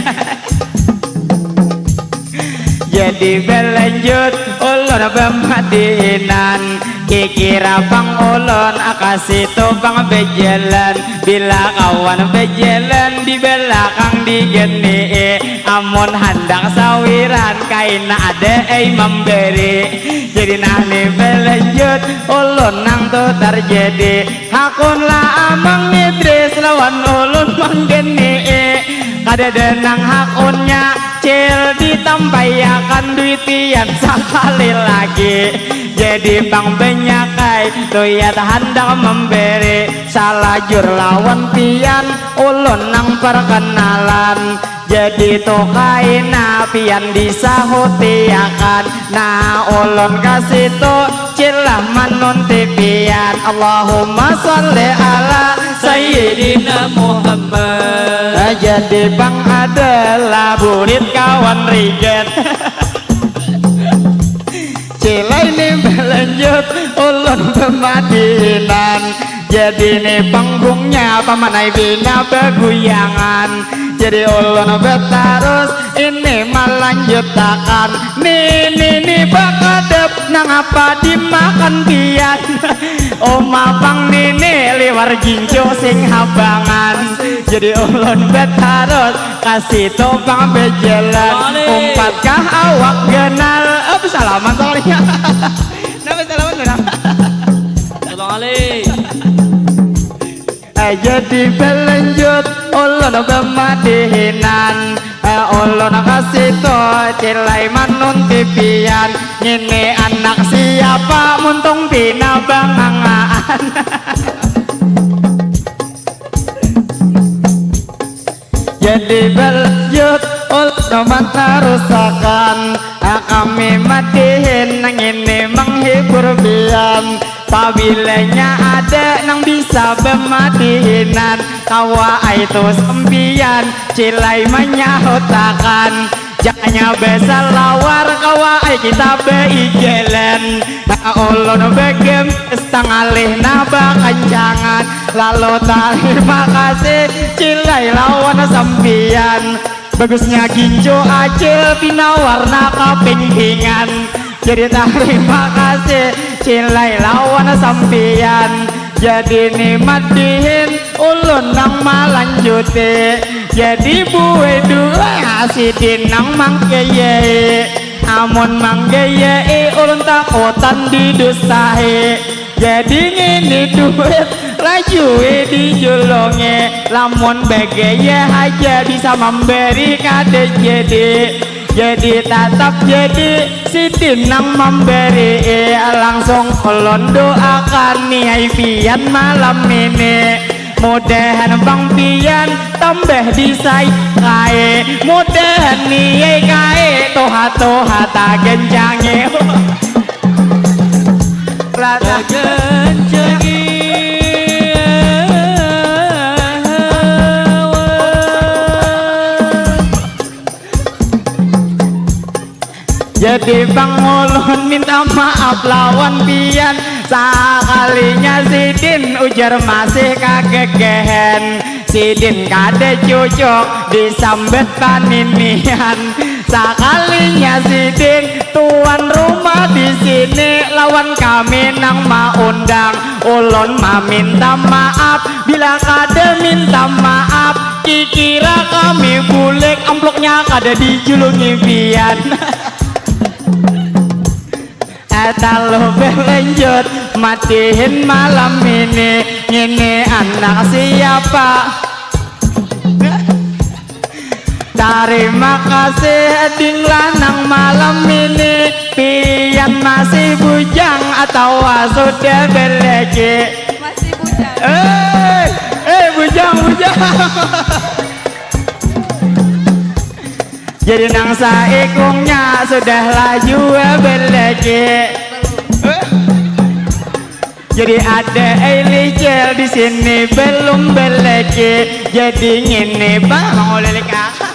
Jadi balanjut ulun bamadihinan. Kikira pang ulun ka situ pang bajalan. Bila kawan bajalan di balakang digenii. Amun handak sawiran kaina ada ai mambari. Jadi nah ni balanjut ulun nang tu tarjadi. Hakunlah Amang Idris lawan ulun manggenii. Kadada nang hakunnya cil ditampaiakan duit pian sakali lagi. Jadi pang banyak ai tuyat handak mambari. Salajur lawan pian ulun nang parkanalan. Jadi tu kaina pian disahutiakan. Nah, ulun ka situ cilah manunti pian. Allahumma shalli ala Sayyidina Muhammad. Nah, jadi pang adalah burit kawan rigat. Cilai ni balanjut ulun bamadihinan. Jadi ni panggungnya pamanai bina baguyangan. Jadi ulun batarus ini malanjutakan. Ni ni ni bakadap nangapa dimakan pian. Uma pang nini liwar gincu sing habangan. Jadi ulun batarus ka situ pang bajalan. Balik. Umpat kah awak ganal. Apa salaman soalnya? Napa salaman tu nah? Abang Ali. Eh, jadi balanjut ulun bamadihinan. Eh, ulun ka situ cilai manunti pian. Ngini anak siapa muntung pina bangangaan. Jadi balanjut ulun matarusakan. Ah, kami madihin nang ini manghibur pian. Pabilanya ada nang bisa bamadihinan, kawa ai tu sampiyan cilai manyahutakan. Jangannya basalawar, kawa ai kita baigalan. Nah, ulun bagambus tangalih nah bakancangan. Lalu tarima kasih cilai lawan sampiyan. Bagusnya gincu acil pina warna kapingkingan. Jadi tarima kasih cilai lawan sampiyan. Jadi ni madihin ulun nang malanjuti. Jadi bue dua sidin nang manggayai. Amun manggayai ulun takutan didustai. Jadi ngini duit lajui dijulungi. Lamun bagaya haja bisa mambari kada jadi. Jadi tatap jadi sidin nang mambari. Langsung ulun doakan niai pian malam ini. Mudahan pang pian tambah disayai, mudahan niai kae tuha-tuha tagancangi. Tagancangi. Jadi pang ulun minta maaf lawan pian. Sakalinya sidin ujar masih kagegehan. Sidin kada cucuk disambat paninian. Sakalinya sidin tuan rumah di sini lawan kami nang maundang. Ulun maminta maaf bila kada minta maaf. Kikira kami bulik amplopnya kada dijulungi pian. Eh, taluh belanjut matihin malam ini. Ngini anak siapa? Tarima kasih ding lanang malam ini. Pian masih bujang atawa sudah beleki? Masih bujang. Eh, eh, bujang, bujang. Jadi nang saikungnya sudahlah jua beleki. Jadi ada ai licil di sini belum beleki. Jadi ngini bang mangulilikakan.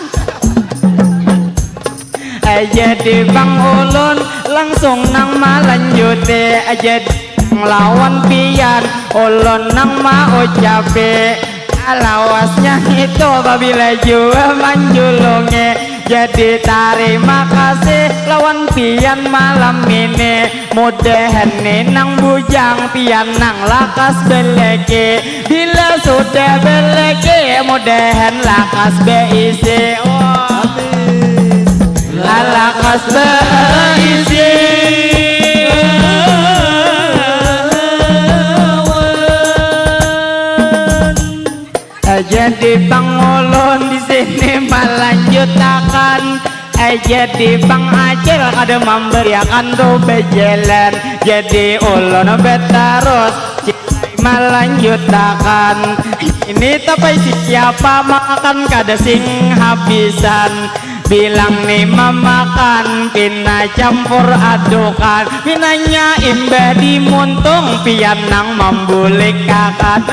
Eh, jadi bang ulun langsung nang malanjuti. Eh, jadi lawan pian ulun nang maucapi. Lawasnya itu pabila jua manjulungi. Jadi tarima kasih lawan pian malam ini. Mudahan ni nang bujang pian nang lakas beleki. Bila sudah beleki mudahan lakas beisi. Oh. Amin. Lakas beisi. Jadi pang ulun di sini malanjutakan. Eh, jadi pang acil kada mambariakan tu bejalan. Jadi ulun betarus cilai malanjutakan. Ini tapai siapa makan kada sing habisan. Bilang ni mamakan pina campur adukan. Pinanya imbah dimuntung pian nang mambulikakan.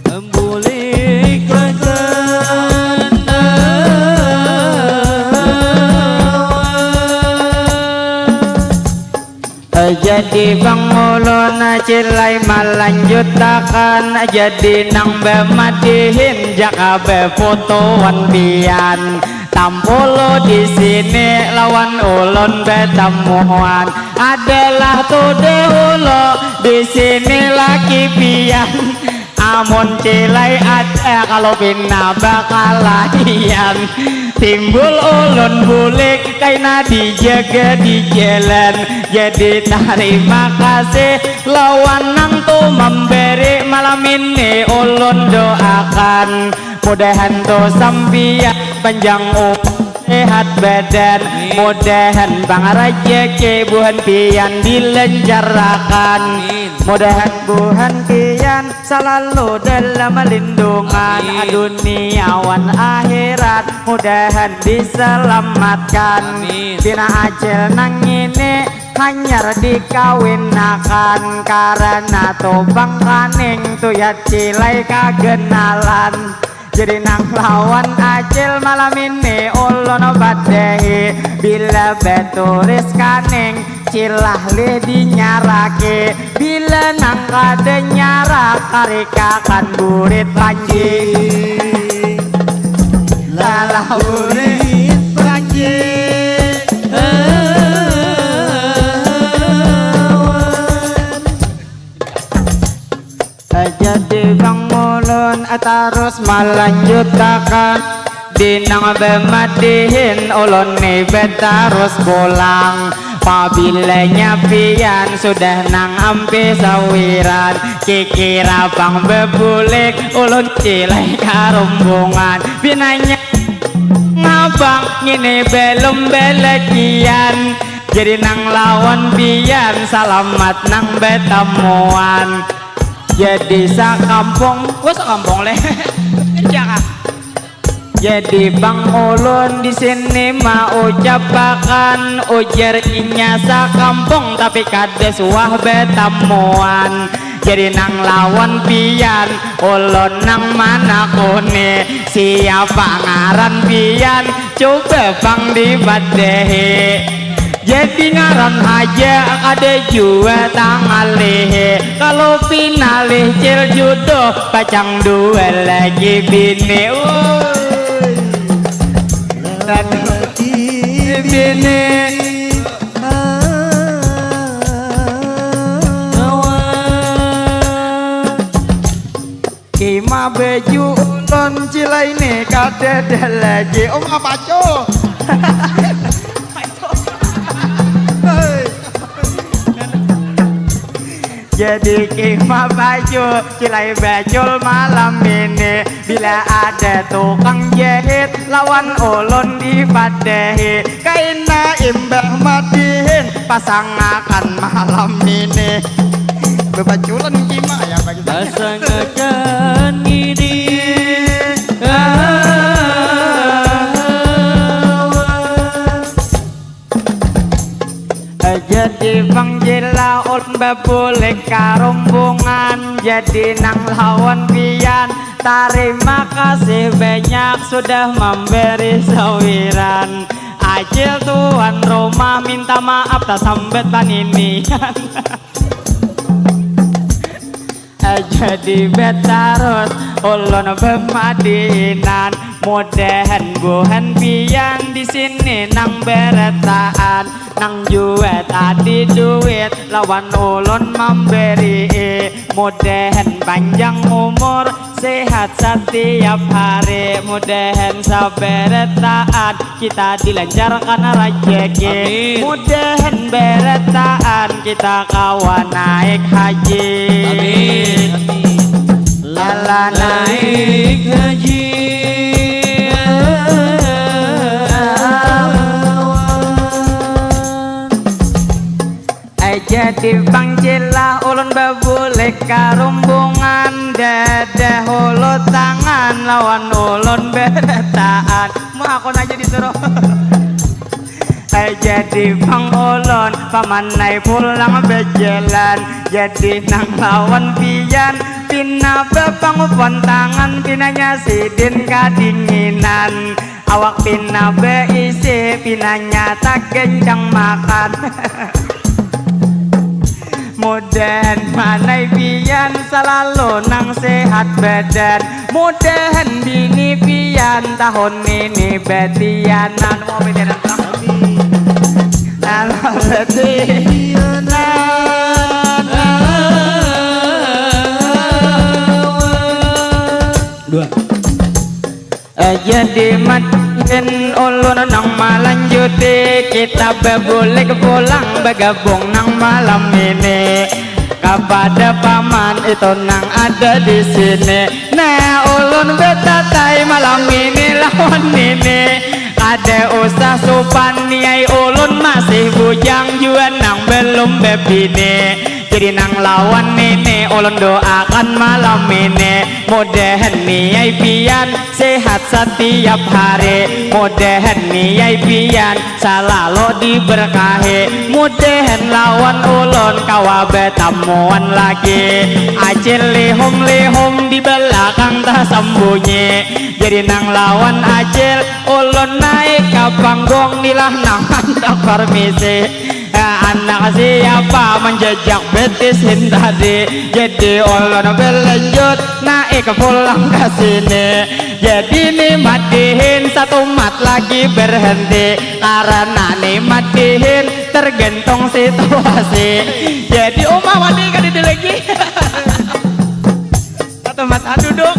Membulik lawan. Jadi pang ulun cilai malanjutakan. Jadi nang bamadihin jaka befotoan pian. Tampulu di sini lawan ulun betamuan. Adalah tu dahulu di sini laki pian. Amun cilai ada kalau pina bakalahian. Timbul ulun bulik kaina dijaga di jalan. Jadi tarima kasih lawan nang tu memberi malam ini ulun doakan. Mudahan tu sampian panjang umur sehat badan. Amin. Mudahan pang rajaki buhan pian dilanjarakan. Amin. Mudahan buhan pian salalu dalam lindungan. Amin. Dunia wan akhirat mudahan diselamatkan. Amin. Pina acil nang ini hanyar dikawinakan karena tu pang kaning tu ya cilai kagenalan. Jadi nang lawan acil malam ini ulun badahi. Bila baturis kaning cilah lih dinyaraki. Bila nang kada nyarak karikakan burit panci. Lalah burit panci. Jadi pang ulun tarus malanjutakan. Dinang bemadihin ulun ni betarus pulang. Pabilanya pian sudah nang ampih sawiran. Kikira pang bebulik ulun cilai karumbungan. Pinanya ngabang ngini belum belekian. Jadi nang lawan pian salamat nang betamuan. Jadi sakampung, wah sakampung leh. Jadi pang ulun di sini mau ucapakan, ujar inya sakampung tapi kada suah betamuan. Jadi nang lawan pian, ulun nang manakuni, siapa ngaran pian? Coba pang dipadahi. Jadi ngaran haja kada jua tangalihi, kalau pinalih cil juduh pacang dua lagi bini. Woi. Lagi bini. Kima baju ulun cilai ni kadada lagi. Om apa cu? Hei. Jadi kima baju cilai bacul malam ini. Bila ada tukang jahit lawan ulun dipadahi. Kaina imbah madihin pasangakan malam ini. Bebaculan kima ya bagi. Pasangakan ini. Jadi pang jila ulun babulik ka rombongan. Jadi nang lawan pian, tarima kasih banyak sudah mamberi sawiran. Acil tuan rumah minta maaf tasambat paninian. Jadi batarus ulun bamadihinan. Mudahan buhan pian di sini nang barataan, nang jua tadi duit lawan ulun mamberi. Mudahan panjang umur, sehat satiap hari. Mudahan sabarataan kita dilancarkan rajaki. Amin. Mudahan barataan kita kawa naik haji. Amin. Lala naik haji. Jadi pang jila ulun babulik ka rombongan, dadahulu tangan lawan ulun barataan. Mun hakun aja disuruh. Jadi pang ulun pamanai pulang bajalan. Jadi nang lawan pian pina bapangupan tangan, pinanya sidin kadinginan. Awak pina baisi, pinanya tagancang makan. Mudahan manai pian salalu nang sehat badan. Mudahan bini pian tahun ini batianan. Mau batianan tahun ini. Nang batianan. Dua. Eh, jadi makin ulun nang malanjuti, kita babulik pulang bagabung nang malam ini. Kapada paman itu nang ada di sini. Nah, ulun batatai malam ini lawan nini. Kada usah supan niai, ulun masih bujang jua nang belum bebini. Jadi nang lawan nini ulun doakan malam ini. Mudahan niai pian sehat satiap hari. Mudahan niai pian salalu diberkahi. Mudahan lawan ulun kawa batamuan lagi. Acil lihum-lihum di balakang tasambunyi. Jadi nang lawan Acil ulun naik ka panggung nilah nang handak parmisi. Eh, anak siapa manjajak betis hin tadi? Jadi ulun balanjut naik pulang ka sini. Jadi ni madihin satumat lagi berhenti karena ni madihin tergantung situasi. Jadi uma mandi kadada lagi. Satumat duduk.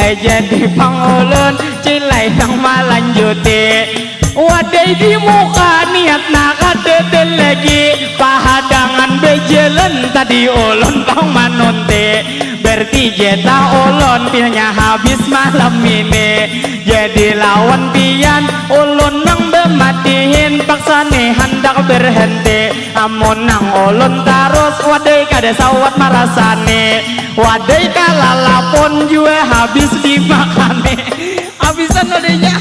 Eh, jadi pang ulun cilai nang malanjuti. Wadai di muka niatna kadada lagi. Pahadangan bajalan tadi ulun pang manunti. Berarti jatah ulun pilnya habis malam ini. Jadi lawan pian ulun nang bamadihin paksa ni handak berhenti. Amun nang ulun tarus, wadai kada sawat marasani, wadai kalalapun jua habis dimakani. Habisan wadainya.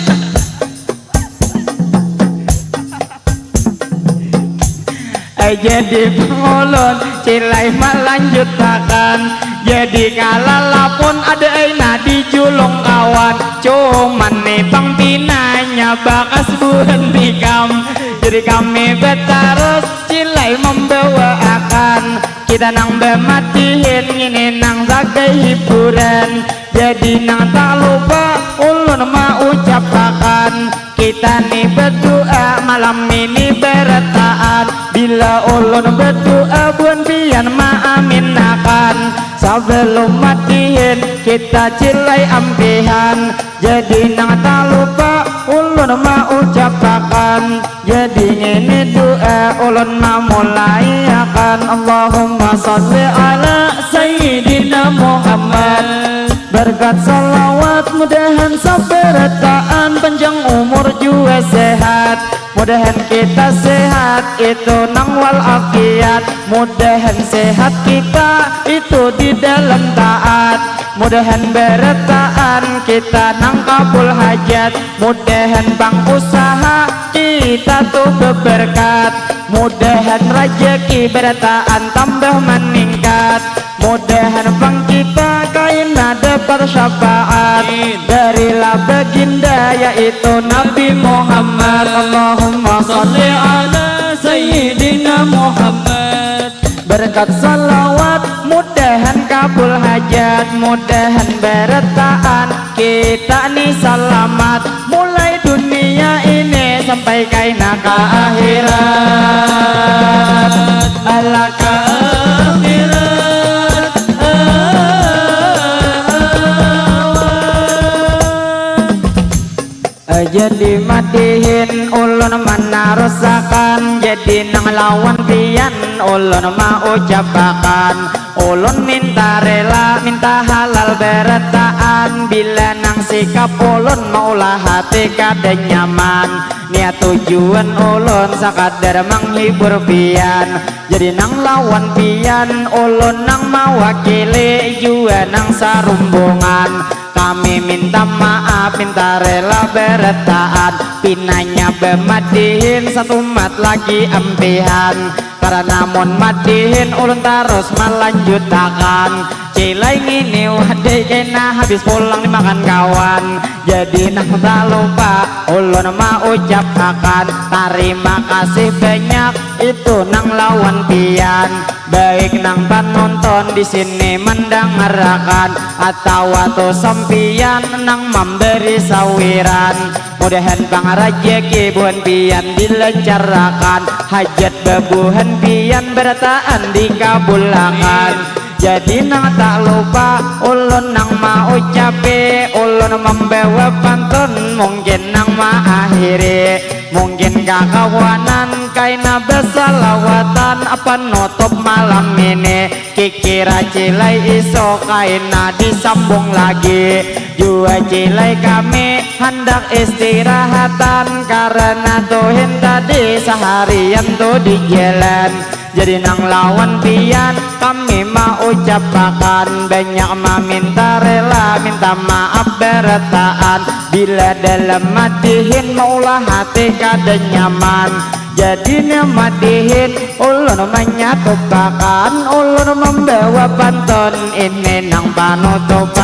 Eh, jadi pang ulun cilai malanjutakan. Jadi kalalapun ada aina di julung kawan. Cuman ni pang pinanya bakas buhan tikam. Jadi kami batarus cilai mambawaakan. Kita nang bamadihin ngini nang sagai hiburan. Jadi nang tak lupa ulun maucapakan. Kita ni badua malam ini barataan. Bila ulun badua buhan pian maaminakan. Sabalum madihin kita cilai ampihan. Jadi nang tak lupa ulun maucapakan. Jadi ngini dua ulun mamulaiakan. Allahumma salli ala Sayyidina Muhammad. Berkat salawat mudahan sabarataan panjang umur jua sehat. Mudahan kita sehat itu nang walafiat. Mudahan sehat kita itu di dalam taat. Mudahan barataan kita nang kabul hajat. Mudahan pang usaha kita tu beberkat. Mudahan rajaki barataan tambah maningkat. Mudahan pang kita kaina dapat syafaat. Amin. Darilah baginda yaitu Nabi Muhammad. Allahumma salli ala Sayyidina Muhammad. Berkat salawat mudahan kabul hajat. Mudahan barataan kita ni salamat. Mulai dunia ini sampai kaina ka akhirat. Ala ka akhirat. Eh, jadi madihin ulun manarusakan. Jadi nang lawan pian ulun maucapakan. Ulun minta rela, minta halal barataan. Bila nang sikap ulun maulah hati kada nyaman. Niat tujuan ulun sakadar manghibur pian. Jadi nang lawan pian ulun nang mawakili jua nang sarumbungan. Kami minta maaf, minta rela barataan. Pinanya bamadihin satumat lagi ampihan. Karana mun madihin ulun tarus malanjutakan. Cilai ngini wadai kena habis pulang dimakan kawan. Jadi nang talupa ulun maucapakan tarima kasih banyak itu nang lawan pian. Baik nang panonton di sini mandangarakan atawa tu sampian nang mambari sawiran. Mudahan pang rajaki buhan pian dilancarakan, hajat babuhan pian barataan dikabulakan. Jadi nang tak lupa ulun nang maucapi, ulun mambawa pantun mungkin nang maakhiri. Mungkin kakawanan kaina basalawatan panutup malam ini. Kikira cilai isuk kaina disambung lagi. Jua cilai kami handak istirahatan karana tuhin tadi saharian tu di jalan. Jadi nang lawan pian kami maucapakan banyak maminta rela, minta maaf barataan. Bila dalam madihin maulah hati kada nyaman. Jadi nya madihin ulun manyatupakan, ulun mambawa pantun ini nang panutupan.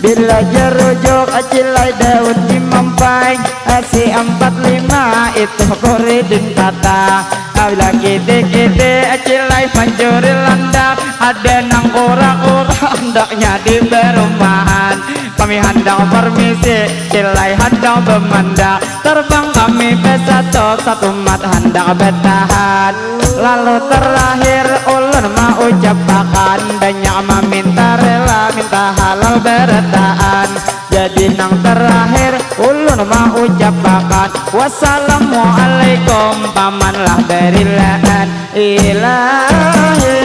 Bila jarujuk acilai daun cimampai, asi ampat lima itu kuriding patah. Bila kidi-kidi acilai pancuri landak, ada nang kura-kura handaknya di perumahan. Kami handak permisi, cilai handak bamandak. Terbang kami besatu, satumat handak batahan. Lalu terakhir ulun maucapakan banyak maminta rela, minta halal barataan. Jadi nang terakhir ulun maucapakan wassalamualaikum pamanlah barilaan. Ilahi,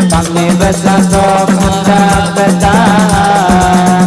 kami besasok hendak bertahan.